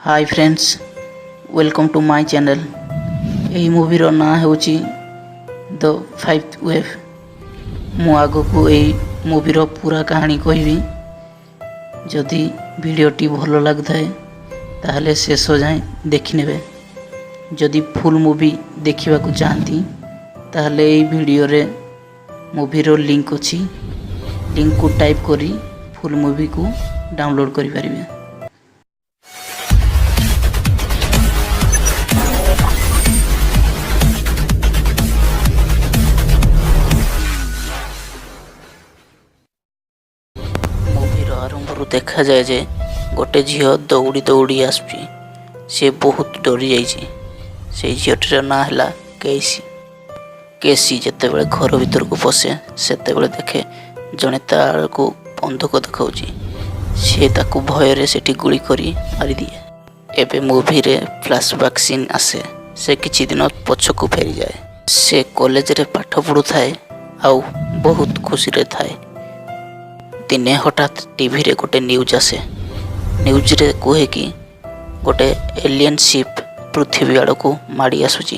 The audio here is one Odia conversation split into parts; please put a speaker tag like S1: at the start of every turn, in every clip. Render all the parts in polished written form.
S1: Hi friends, welcome to my channel. ଏହି ମୁଭିର ନାଁ ହେଉଛି ଦ ଫାଇଭ୍ ୱେଭ୍। ମୁଁ ଆଗକୁ ଏଇ ମୁଭିର ପୁରା କାହାଣୀ କହିବି। ଯଦି ଭିଡ଼ିଓଟି ଭଲ ଲାଗୁଥାଏ, ତାହେଲେ ଶେଷ ଯାଏଁ ଦେଖିନେବେ। ଯଦି ଫୁଲ୍ ମୁଭି ଦେଖିବାକୁ ଚାହାନ୍ତି, ତାହେଲେ ଏଇ ଭିଡ଼ିଓରେ ମୁଭିର ଲିଙ୍କ୍ ଅଛି। ଲିଙ୍କ୍କୁ ଟାଇପ୍ କରି ଫୁଲ୍ ମୁଭିକୁ ଡାଉନଲୋଡ଼୍ କରିପାରିବେ। ମୁଭିର ଆରମ୍ଭରୁ ଦେଖାଯାଏ ଯେ ଗୋଟେ ଝିଅ ଦୌଡ଼ି ଦୌଡ଼ି ଆସୁଛି। ସେ ବହୁତ ଡରିଯାଇଛି। ସେଇ ଝିଅଟିର ନାଁ ହେଲା କେସି। କେସି ଯେତେବେଳେ ଘର ଭିତରକୁ ପଶେ, ସେତେବେଳେ ଦେଖେ ଜଣେ ତା ଆଡ଼କୁ ବନ୍ଧୁକ ଦେଖାଉଛି। ସେ ତାକୁ ଭୟରେ ସେଠି ଗୁଳି କରି ମାରିଦିଏ। ଏବେ ମୁଭିରେ ଫ୍ଲାସବ୍ୟାକ୍ ସିନ୍ ଆସେ। ସେ କିଛି ଦିନ ପଛକୁ ଫେରିଯାଏ। ସେ କଲେଜରେ ପାଠ ପଢ଼ୁଥାଏ ଆଉ ବହୁତ ଖୁସିରେ ଥାଏ। ଦିନେ ହଠାତ୍ ଟିଭିରେ ଗୋଟେ ନ୍ୟୁଜ୍ ଆସେ। ନ୍ୟୁଜ୍ରେ କୁହେ କି ଗୋଟେ ଏଲିଏନ୍ ସିପ୍ ପୃଥିବୀ ଆଡ଼କୁ ମାଡ଼ି ଆସୁଛି।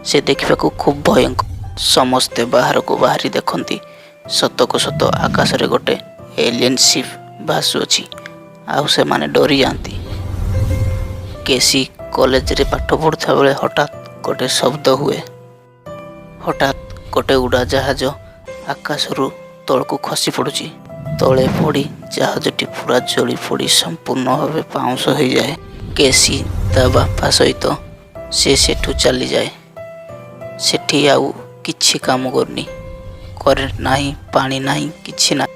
S1: ସେ ଦେଖିବାକୁ ଖୁବ୍ ଭୟଙ୍କର। ସମସ୍ତେ ବାହାରକୁ ବାହାରି ଦେଖନ୍ତି, ସତକୁ ସତ ଆକାଶରେ ଗୋଟେ ଏଲିଏନ୍ ସିପ୍ ଭାସୁଅଛି ଆଉ ସେମାନେ ଡରିଯାଆନ୍ତି। କେସି କଲେଜରେ ପାଠ ପଢ଼ୁଥିବା ବେଳେ ହଠାତ୍ ଗୋଟେ ଶବ୍ଦ ହୁଏ। ହଠାତ୍ ଗୋଟେ ଉଡ଼ାଜାହାଜ ଆକାଶରୁ ତଳକୁ ଖସି ପଡ଼ୁଛି। ତଳେ ପଡ଼ି ଜାହାଜଟି ପୁରା ଜଳି ପୋଡ଼ି ସମ୍ପୂର୍ଣ୍ଣ ଭାବେ ପାଉଁଶ ହୋଇଯାଏ। କେସି ତା ବାପା ସହିତ ସେ ସେଠୁ ଚାଲିଯାଏ। ସେଠି ଆଉ କିଛି କାମ କରୁନି। କରେଣ୍ଟ ନାହିଁ, ପାଣି ନାହିଁ, କିଛି ନାହିଁ।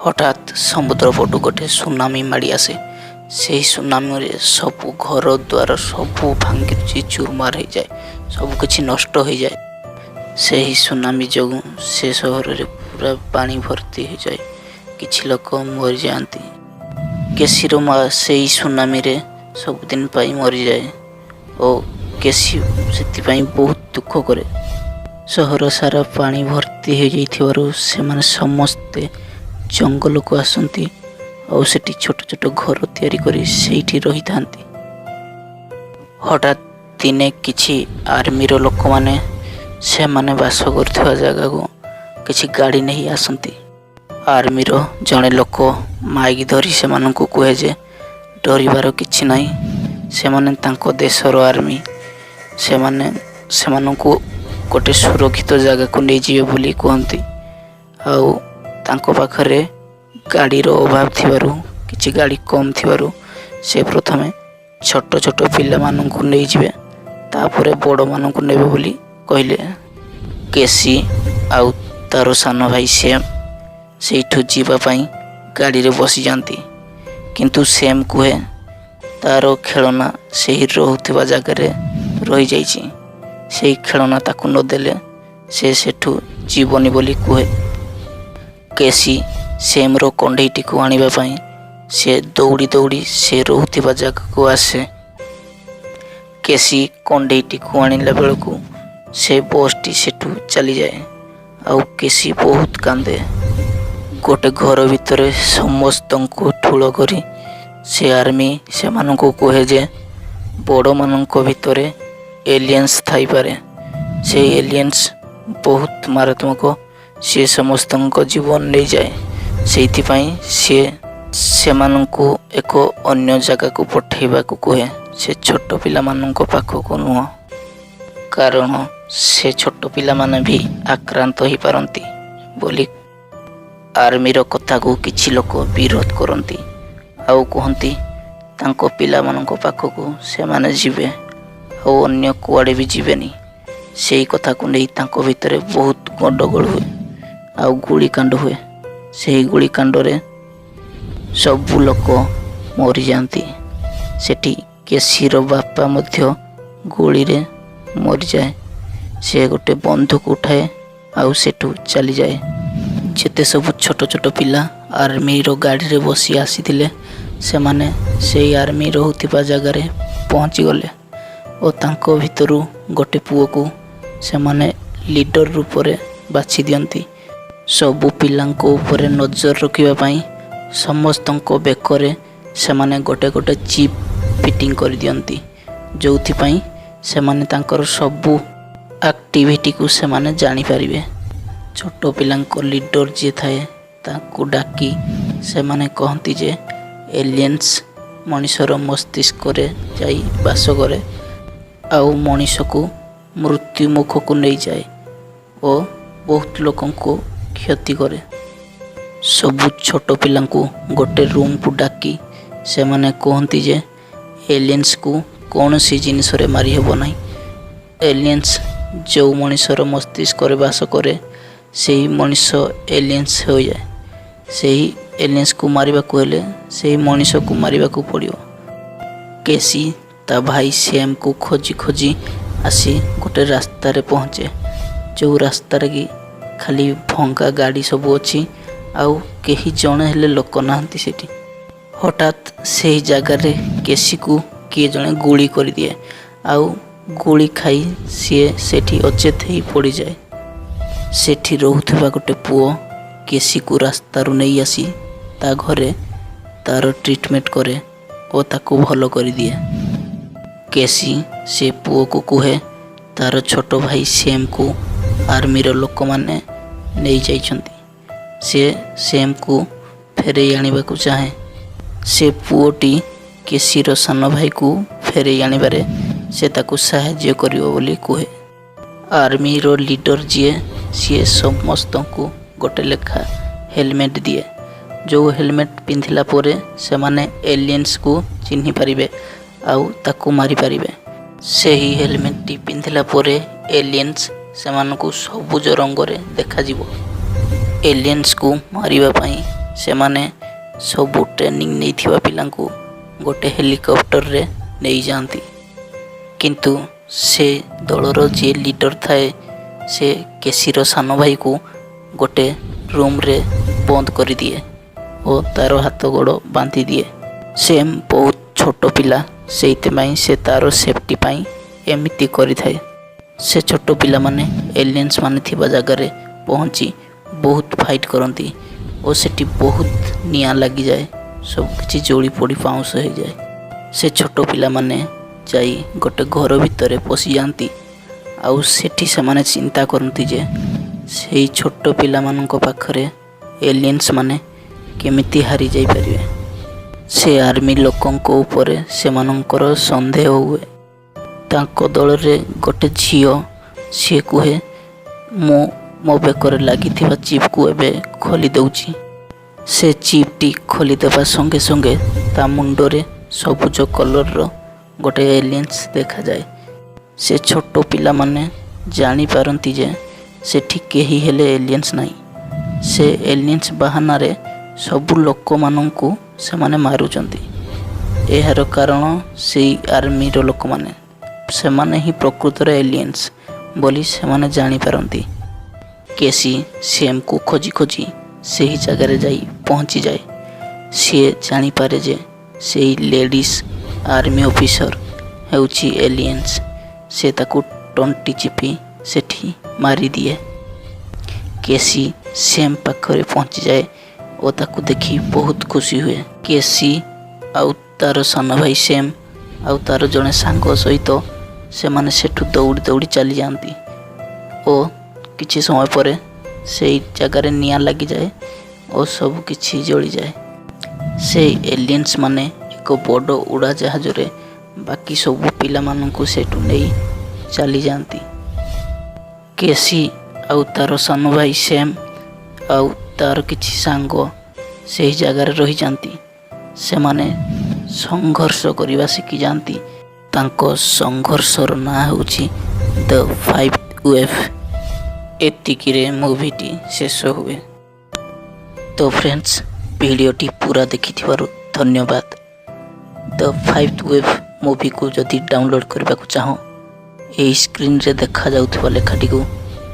S1: ହଠାତ୍ ସମୁଦ୍ର ପଟୁ ଗୋଟେ ସୁନାମି ମାଡ଼ି ଆସେ। ସେହି ସୁନାମିରେ ସବୁ ଘର ଦ୍ୱାର ସବୁ ଭାଙ୍ଗି ଚୁରମାର ହେଇଯାଏ, ସବୁ କିଛି ନଷ୍ଟ ହୋଇଯାଏ। ସେହି ସୁନାମି ଯୋଗୁଁ ସେ ସହରରେ ପୁରା ପାଣି ଭର୍ତ୍ତି ହୋଇଯାଏ। କିଛି ଲୋକ ମରିଯାଆନ୍ତି। କେସିର ମା ସେଇ ସୁନାମିରେ ସବୁଦିନ ପାଇଁ ମରିଯାଏ ଓ କେସି ସେଥିପାଇଁ ବହୁତ ଦୁଃଖ କରେ। ସହର ସାରା ପାଣି ଭର୍ତ୍ତି ହୋଇଯାଇଥିବାରୁ ସେମାନେ ସମସ୍ତେ ଜଙ୍ଗଲକୁ ଆସନ୍ତି ଆଉ ସେଠି ଛୋଟ ଛୋଟ ଘର ତିଆରି କରି ସେଇଠି ରହିଥାନ୍ତି। ହଠାତ୍ ଦିନେ କିଛି ଆର୍ମିର ଲୋକମାନେ ସେମାନେ ବାସ କରୁଥିବା ଜାଗାକୁ କିଛି ଗାଡ଼ି ନେଇ ଆସନ୍ତି। ଆର୍ମିର ଜଣେ ଲୋକ ମାଇକ୍ ଧରି ସେମାନଙ୍କୁ କୁହେ ଯେ ଡରିବାର କିଛି ନାହିଁ, ସେମାନେ ତାଙ୍କ ଦେଶର ଆର୍ମି, ସେମାନେ ସେମାନଙ୍କୁ ଗୋଟେ ସୁରକ୍ଷିତ ଜାଗାକୁ ନେଇଯିବେ ବୋଲି କୁହନ୍ତି। ଆଉ ତାଙ୍କ ପାଖରେ ଗାଡ଼ିର ଅଭାବ ଥିବାରୁ, କିଛି ଗାଡ଼ି କମ୍ ଥିବାରୁ, ସେ ପ୍ରଥମେ ଛୋଟ ଛୋଟ ପିଲାମାନଙ୍କୁ ନେଇଯିବେ, ତାପରେ ବଡ଼ମାନଙ୍କୁ ନେବେ ବୋଲି କହିଲେ। କେସି ଆଉ ତାର ସାନ ଭାଇ ସେମ୍ ସେଇଠୁ ଯିବା ପାଇଁ ଗାଡ଼ିରେ ବସିଯାଆନ୍ତି। କିନ୍ତୁ ସେମ୍ କୁହେ ତାର ଖେଳନା ସେହି ରହୁଥିବା ଜାଗାରେ ରହିଯାଇଛି। ସେଇ ଖେଳନା ତାକୁ ନଦେଲେ ସେ ସେଠୁ ଯିବନି ବୋଲି କୁହେ। କେସି ସେମ୍ର କଣ୍ଢେଇଟିକୁ ଆଣିବା ପାଇଁ ସେ ଦୌଡ଼ି ଦୌଡ଼ି ସେ ରହୁଥିବା ଜାଗାକୁ ଆସେ। କେସି କଣ୍ଢେଇଟିକୁ ଆଣିଲା ବେଳକୁ ସେ ବସ୍ଟି ସେଠୁ ଚାଲିଯାଏ ଆଉ କେସି ବହୁତ କାନ୍ଦେ। ଗୋଟେ ଘର ଭିତରେ ସମସ୍ତଙ୍କୁ ଠୁଳ କରି ସେ ଆର୍ମି ସେମାନଙ୍କୁ କୁହେ ଯେ ବଡ଼ମାନଙ୍କ ଭିତରେ ଏଲିଏନ୍ସ ଥାଇପାରେ। ସେଇ ଏଲିଏନ୍ସ ବହୁତ ମାରାତ୍ମକ। ସିଏ ସମସ୍ତଙ୍କ ଜୀବନ ନେଇଯାଏ। ସେଇଥିପାଇଁ ସିଏ ସେମାନଙ୍କୁ ଏକ ଅନ୍ୟ ଜାଗାକୁ ପଠେଇବାକୁ କୁହେ, ସେ ଛୋଟ ପିଲାମାନଙ୍କ ପାଖକୁ ନୁହଁ, କାରଣ ସେ ଛୋଟ ପିଲାମାନେ ବି ଆକ୍ରାନ୍ତ ହେଇପାରନ୍ତି ବୋଲି। ଆର୍ମିର କଥାକୁ କିଛି ଲୋକ ବିରୋଧ କରନ୍ତି ଆଉ କୁହନ୍ତି ତାଙ୍କ ପିଲାମାନଙ୍କ ପାଖକୁ ସେମାନେ ଯିବେ ଆଉ ଅନ୍ୟ କୁଆଡ଼େ ବି ଯିବେନି। ସେଇ କଥାକୁ ନେଇ ତାଙ୍କ ଭିତରେ ବହୁତ ଗଣ୍ଡଗୋଳ ହୁଏ ଆଉ ଗୁଳିକାଣ୍ଡ ହୁଏ। ସେହି ଗୁଳିକାଣ୍ଡରେ ସବୁ ଲୋକ ମରିଯାଆନ୍ତି। ସେଠି କେସିର ବାପା ମଧ୍ୟ ଗୁଳିରେ ମରିଯାଏ। ସେ ଗୋଟେ ବନ୍ଧୁକ ଉଠାଏ ଆଉ ସେଠୁ ଚାଲିଯାଏ। ଯେତେ ସବୁ ଛୋଟ ଛୋଟ ପିଲା ଆର୍ମିର ଗାଡ଼ିରେ ବସି ଆସିଥିଲେ, ସେମାନେ ସେଇ ଆର୍ମି ରହୁଥିବା ଜାଗାରେ ପହଞ୍ଚିଗଲେ ଓ ତାଙ୍କ ଭିତରୁ ଗୋଟେ ପୁଅକୁ ସେମାନେ ଲିଡର ରୂପରେ ବାଛି ଦିଅନ୍ତି। ସବୁ ପିଲାଙ୍କ ଉପରେ ନଜର ରଖିବା ପାଇଁ ସମସ୍ତଙ୍କ ବେକରେ ସେମାନେ ଗୋଟେ ଗୋଟେ ଚିପ୍ ଫିଟିଂ କରିଦିଅନ୍ତି, ଯେଉଁଥିପାଇଁ ସେମାନେ ତାଙ୍କର ସବୁ ଆକ୍ଟିଭିଟିକୁ ସେମାନେ ଜାଣିପାରିବେ। ଛୋଟ ପିଲାଙ୍କ ଲିଡ଼ର ଯିଏ ଥାଏ, ତାଙ୍କୁ ଡାକି ସେମାନେ କହନ୍ତି ଯେ ଏଲିଏନ୍ସ ମଣିଷର ମସ୍ତିଷ୍କରେ ଯାଇ ବାସ କରେ ଆଉ ମଣିଷକୁ ମୃତ୍ୟୁ ମୁଖକୁ ନେଇଯାଏ ଓ ବହୁତ ଲୋକଙ୍କୁ କ୍ଷତି କରେ। ସବୁ ଛୋଟ ପିଲାଙ୍କୁ ଗୋଟେ ରୁମ୍କୁ ଡାକି ସେମାନେ କୁହନ୍ତି ଯେ ଏଲିଏନ୍ସକୁ କୌଣସି ଜିନିଷରେ ମାରି ହେବ ନାହିଁ। ଏଲିଏନ୍ସ ଯେଉଁ ମଣିଷର ମସ୍ତିଷ୍କରେ ବାସ କରେ, ସେହି ମଣିଷ ଏଲିଏନ୍ସ ହୋଇଯାଏ। ସେହି ଏଲିଏନ୍ସକୁ ମାରିବାକୁ ହେଲେ ସେହି ମଣିଷକୁ ମାରିବାକୁ ପଡ଼ିବ। କେସି ତା ଭାଇ ସେମ୍କୁ ଖୋଜି ଖୋଜି ଆସି ଗୋଟେ ରାସ୍ତାରେ ପହଞ୍ଚେ, ଯେଉଁ ରାସ୍ତାରେ କି ଖାଲି ଭଙ୍ଗା ଗାଡ଼ି ସବୁ ଅଛି ଆଉ କେହି ଜଣେ ହେଲେ ଲୋକ ନାହାନ୍ତି ସେଠି। ହଠାତ୍ ସେହି ଜାଗାରେ କେସିକୁ କିଏ ଜଣେ ଗୁଳି କରିଦିଏ ଆଉ ଗୁଳି ଖାଇ ସିଏ ସେଠି ଅଚେତ ହେଇ ପଡ଼ିଯାଏ। ସେଠି ରହୁଥିବା ଗୋଟେ ପୁଅ କେସିକୁ ରାସ୍ତାରୁ ନେଇ ଆସି ତା ଘରେ ତାର ଟ୍ରିଟମେଣ୍ଟ କରେ ଓ ତାକୁ ଭଲ କରିଦିଏ। କେସି ସେ ପୁଅକୁ କୁହେ, ତାର ଛୋଟ ଭାଇ ସେମ୍କୁ ଆର୍ମିର ଲୋକମାନେ ନେଇଯାଇଛନ୍ତି। ସେ ସେମ୍କୁ ଫେରେଇ ଆଣିବାକୁ ଚାହେଁ। ସେ ପୁଅଟି କେସିର ସାନ ଭାଇକୁ ଫେରେଇ ଆଣିବାରେ ସେ ତାକୁ ସାହାଯ୍ୟ କରିବ ବୋଲି କୁହେ। ଆର୍ମିର ଲିଡ଼ର ଯିଏ, ସିଏ ସମସ୍ତଙ୍କୁ ଗୋଟେ ଲେଖା ହେଲମେଟ୍ ଦିଏ, ଯେଉଁ ହେଲମେଟ୍ ପିନ୍ଧିଲା ପରେ ସେମାନେ ଏଲିଏନ୍ସକୁ ଚିହ୍ନି ପାରିବେ ଆଉ ତାକୁ ମାରିପାରିବେ। ସେହି ହେଲମେଟ୍ଟି ପିନ୍ଧିଲା ପରେ ଏଲିଏନ୍ସ ସେମାନଙ୍କୁ ସବୁଜ ରଙ୍ଗରେ ଦେଖାଯିବ। ଏଲିଏନ୍ସକୁ ମାରିବା ପାଇଁ ସେମାନେ ସବୁ ଟ୍ରେନିଂ ନେଇଥିବା ପିଲାଙ୍କୁ ଗୋଟେ ହେଲିକପ୍ଟରରେ ନେଇଯାଆନ୍ତି। କିନ୍ତୁ ସେ ଦଳର ଯିଏ ଲିଡ଼ର ଥାଏ, ସେ କେସିର ସାନ ଭାଇକୁ ଗୋଟେ ରୁମ୍ରେ ବନ୍ଦ କରିଦିଏ ଓ ତାର ହାତ ଗୋଡ଼ ବାନ୍ଧି ଦିଏ। ସେମ୍ ବହୁତ ଛୋଟ ପିଲା, ସେଇଥିପାଇଁ ସେ ତାର ସେଫ୍ଟି ପାଇଁ ଏମିତି କରିଥାଏ। ସେ ଛୋଟ ପିଲାମାନେ ଏଲିଏନ୍ସ ମାନେ ଥିବା ଜାଗାରେ ପହଞ୍ଚି ବହୁତ ଫାଇଟ୍ କରନ୍ତି ଓ ସେଠି ବହୁତ ନିଆଁ ଲାଗିଯାଏ। ସବୁ କିଛି ଜଳି ପୋଡ଼ି ପାଉଁଶ ହେଇଯାଏ। ସେ ଛୋଟ ପିଲାମାନେ ଯାଇ ଗୋଟେ ଘର ଭିତରେ ପଶିଯାଆନ୍ତି ଆଉ ସେଠି ସେମାନେ ଚିନ୍ତା କରନ୍ତି ଯେ ସେଇ ଛୋଟ ପିଲାମାନଙ୍କ ପାଖରେ ଏଲିଏନ୍ସ ମାନେ କେମିତି ହାରି ଯାଇପାରିବେ। ସେ ଆର୍ମି ଲୋକଙ୍କ ଉପରେ ସେମାନଙ୍କର ସନ୍ଦେହ ହୁଏ। ତାଙ୍କ ଦଳରେ ଗୋଟେ ଝିଅ, ସିଏ କୁହେ, "ମୁଁ ମୋ ବେକରେ ଲାଗିଥିବା ଚିପ୍କୁ ଏବେ ଖୋଲି ଦେଉଛି।" ସେ ଚିପ୍ଟି ଖୋଲିଦେବା ସଙ୍ଗେ ସଙ୍ଗେ ତା ମୁଣ୍ଡରେ ସବୁଜ କଲର୍ର ଗୋଟେ ଏଲିଏନ୍ସ ଦେଖାଯାଏ। ସେ ଛୋଟ ପିଲାମାନେ ଜାଣିପାରନ୍ତି ଯେ ସେଠି କେହି ହେଲେ ଏଲିଏନ୍ସ ନାହିଁ। ସେ ଏଲିଏନ୍ସ ବାହାନାରେ ସବୁ ଲୋକମାନଙ୍କୁ ସେମାନେ ମାରୁଛନ୍ତି। ଏହାର କାରଣ ସେଇ ଆର୍ମିର ଲୋକମାନେ, ସେମାନେ ହିଁ ପ୍ରକୃତରେ ଏଲିଏନ୍ସ ବୋଲି ସେମାନେ ଜାଣିପାରନ୍ତି। କେସି ସେମ୍କୁ ଖୋଜି ଖୋଜି ସେହି ଜାଗାରେ ଯାଇ ପହଞ୍ଚିଯାଏ। ସିଏ ଜାଣିପାରେ ଯେ ସେଇ ଲେଡ଼ିସ୍ ଆର୍ମି ଅଫିସର ହେଉଛି ଏଲିଏନ୍ସ। ସେ ତାକୁ ତଣ୍ଟି ଚିପି ସେଠି ମାରିଦିଏ। କେସି ସେମ୍ ପାଖରେ ପହଞ୍ଚିଯାଏ ଓ ତାକୁ ଦେଖି ବହୁତ ଖୁସି ହୁଏ। କେସି ଆଉ ତାର ସାନ ଭାଇ ସେମ୍ ଆଉ ତାର ଜଣେ ସାଙ୍ଗ ସହିତ ସେମାନେ ସେଠୁ ଦୌଡ଼ି ଦୌଡ଼ି ଚାଲିଯାଆନ୍ତି ଓ କିଛି ସମୟ ପରେ ସେଇ ଜାଗାରେ ନିଆଁ ଲାଗିଯାଏ ଓ ସବୁ କିଛି ଜଳିଯାଏ। ସେଇ ଏଲିଏନ୍ସ ମାନେ ଏକ ବଡ଼ ଉଡ଼ାଜାହାଜରେ ବାକି ସବୁ ପିଲାମାନଙ୍କୁ ସେଠୁ ନେଇ ଚାଲିଯାଆନ୍ତି। କେସି ଆଉ ତାର ସାନ ଭାଇ ସେମ୍ ଆଉ ତାର କିଛି ସାଙ୍ଗ ସେହି ଜାଗାରେ ରହିଯାଆନ୍ତି। ସେମାନେ ସଂଘର୍ଷ କରିବା ଶିଖିଯାଆନ୍ତି। ତାଙ୍କ ସଂଘର୍ଷର ନାଁ ହେଉଛି ଦ ଫାଇଭ୍ ୱେଭ୍। ଏତିକିରେ ମୁଭିଟି ଶେଷ ହୁଏ। ତ ଫ୍ରେଣ୍ଡସ୍, ଭିଡ଼ିଓଟି ପୁରା ଦେଖିଥିବାରୁ ଧନ୍ୟବାଦ। ଦ ଫାଇଭ୍ ୱେଭ୍ ମୁଭିକୁ ଯଦି ଡାଉନଲୋଡ଼୍ କରିବାକୁ ଚାହଁ, ଏହି ସ୍କ୍ରିନ୍ରେ ଦେଖାଯାଉଥିବା ଲେଖାଟିକୁ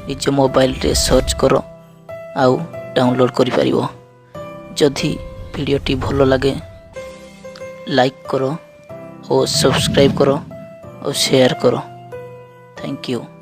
S1: ନିଜ ମୋବାଇଲରେ ସର୍ଚ୍ଚ କର ଆଉ ଡାଉନଲୋଡ଼୍ କରିପାରିବ। ଯଦି ଭିଡ଼ିଓଟି ଭଲ ଲାଗେ, ଲାଇକ୍ କର ଓ ସବସ୍କ୍ରାଇବ୍ କର ଓ ସେୟାର କର। Thank you.